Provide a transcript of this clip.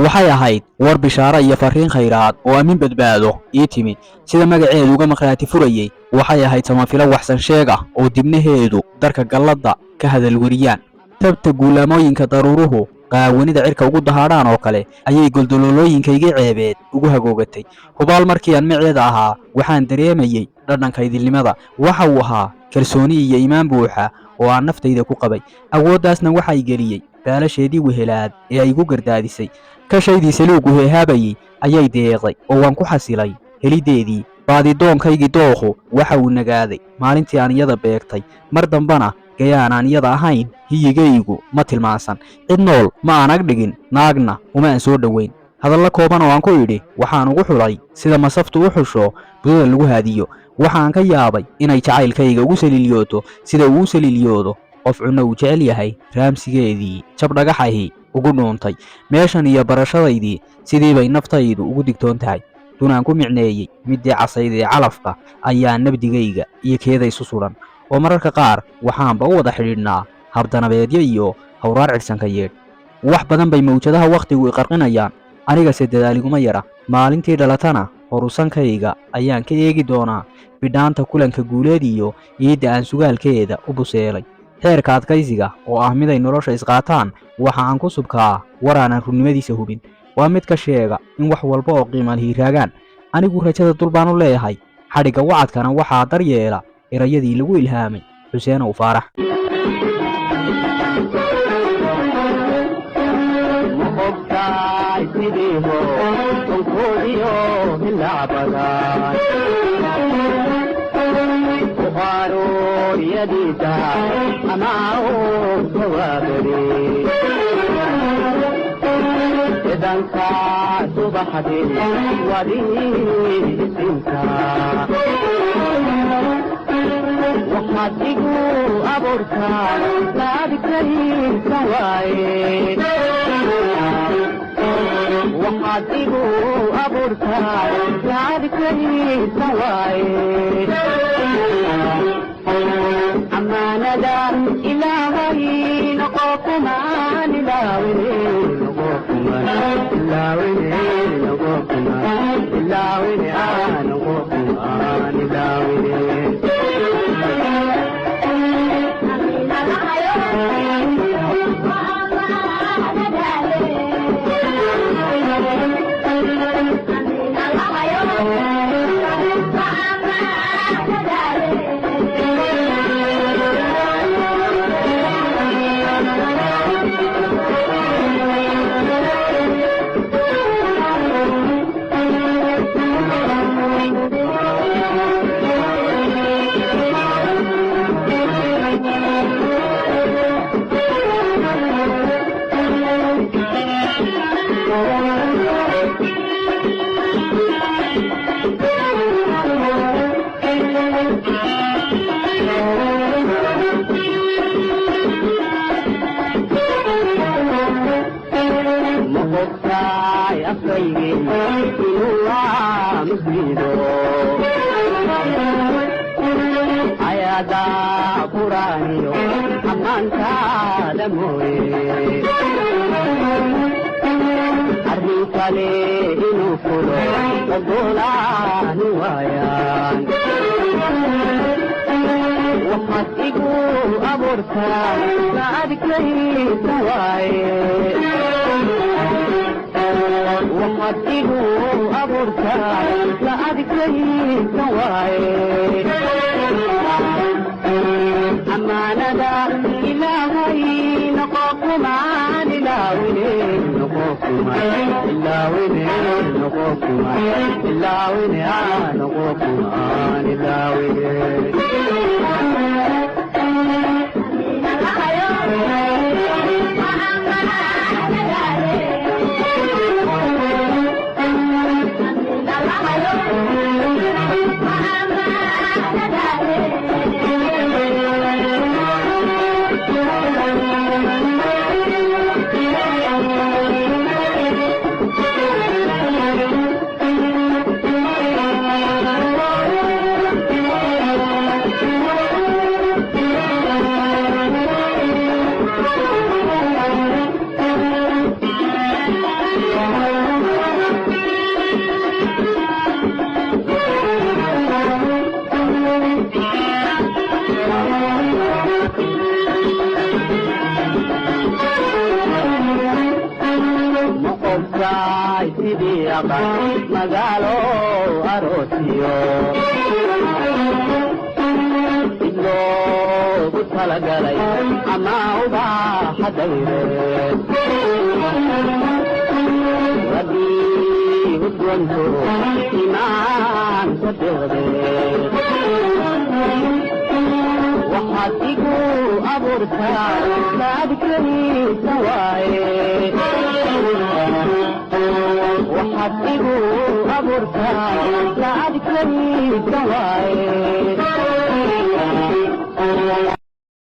Waxay ahayd war bishaaro iyo farriin khayraad oo aamin badbaado ii timi. Sida magaceedu uga maqhraati furayey, waxay ahayd samafilo waxsan sheeg ah oo dibnaheedu darka galladda ka hadalweriyaan. Tabta guulaamooyinka daruuruhu qaawanida cirka ugu dahaadhaan oo kale ayay goldoloolooyinkaygii ceebeed ugu hagoogatay. Hubaal markii aan maceeda ahaa waxaan dareemayey dhadhanka idilnimada. Waxa uu ahaa kalsooni iyo iimaan buuxa oo aan naftayda ku qabay. Awooddaasna waxay geliyey baalasheedii wehelaad ee ay igu gardaadisay. Kashaydii saluugu heehaabayey ayay deeqday oo waan ku xasilay heliddeedii. Baadidoonkaygii dookhu waxa uu nagaaday maalintii aan iyada beegtay. Mar dambana gayaan aan iyada ahayn hiyigaygu ma tilmaansan. Cid nool ma aan ag dhigin, naagna uma aan soo dhoweyn. Hadallo kooban oo aan ku idhi waxaan ugu xulay sida masaftu u xusho budada lagu haadiyo. Waxaan ka yaabay inay jacaylkayga ugu saliiliyooto sida uu u saliiliyoodo qof cunno uu jecel yahay raamsigeedii jab dhagaxahi ugu dhuuntay. Meeshan iyo barashadaydii sidii bay naftaydu ugu digtoon tahay. Dunaan ku micneeyey middii casayd ee calafka ayaa nabdigayga iyo keeda isu sudan, oo mararka qaar waxaanba u wada xidhiidhnaa habdanabeedyo iyo hawraar cidhsanka yeedh. Wax badan bay mawjadaha wakhtigu iqarqinayaan, anigase dadaaliguma yara. Maalintii dhalatana horusankayga ayaan ka eegi doonaa bidhaanta kulanka guuleed iyo iidda aan sugaalkeeda u buseelay. Xeerka adkaysiga oo ah miday nolosha isqaataan waxa aan ku subkaa war aanan runnimadiisa hubin. Waa mid ka sheega in wax walba oo qiimaan hiiraagaan. Anigu rajada dul baan u leeyahay. Xadhigga wacadkana waxaa daryeela erayadii lagu ilhaamay Xuseenow Faarax. Ma ogtahay sidiiho onkoodiyo hilaabadan buqaarooriyadiisa ama jawaabari cidanka subaxdi wadiisinka waxaad igu abuurtaa laadkaysa waaye waxaad igu abuurtaa laadkaysa waaye amaanada ilaahay noqo kumaan ilaawine noqo kumaan ilaawine noqo kumaan ilaawine aa noqo kumaan ilaawine. Ma ogtahay afkaygii inuu aamusdiido ayada quraaniyo ammaantaada mooye arrin kale inuu fulo ogolaani waayaan waxaad igu abuurtaa la adkaysa waaye waxaad igu abuurtaa la adkaysa waaye amaanada ilaahay noqo kumaan ilaawine noqo kumaan ilaawine noqo kumaan ilaawine aa noqo kumaan ilaawine. Sidii aqal magaalo aroosiyo id loogu talagalay ama ubaxa dayreed wadii udgoonto imaanka deeqdeed waxaad igu abuurtaa laadkaniisa waaye waxaad igu abuurtaa laadkaniisa waaye.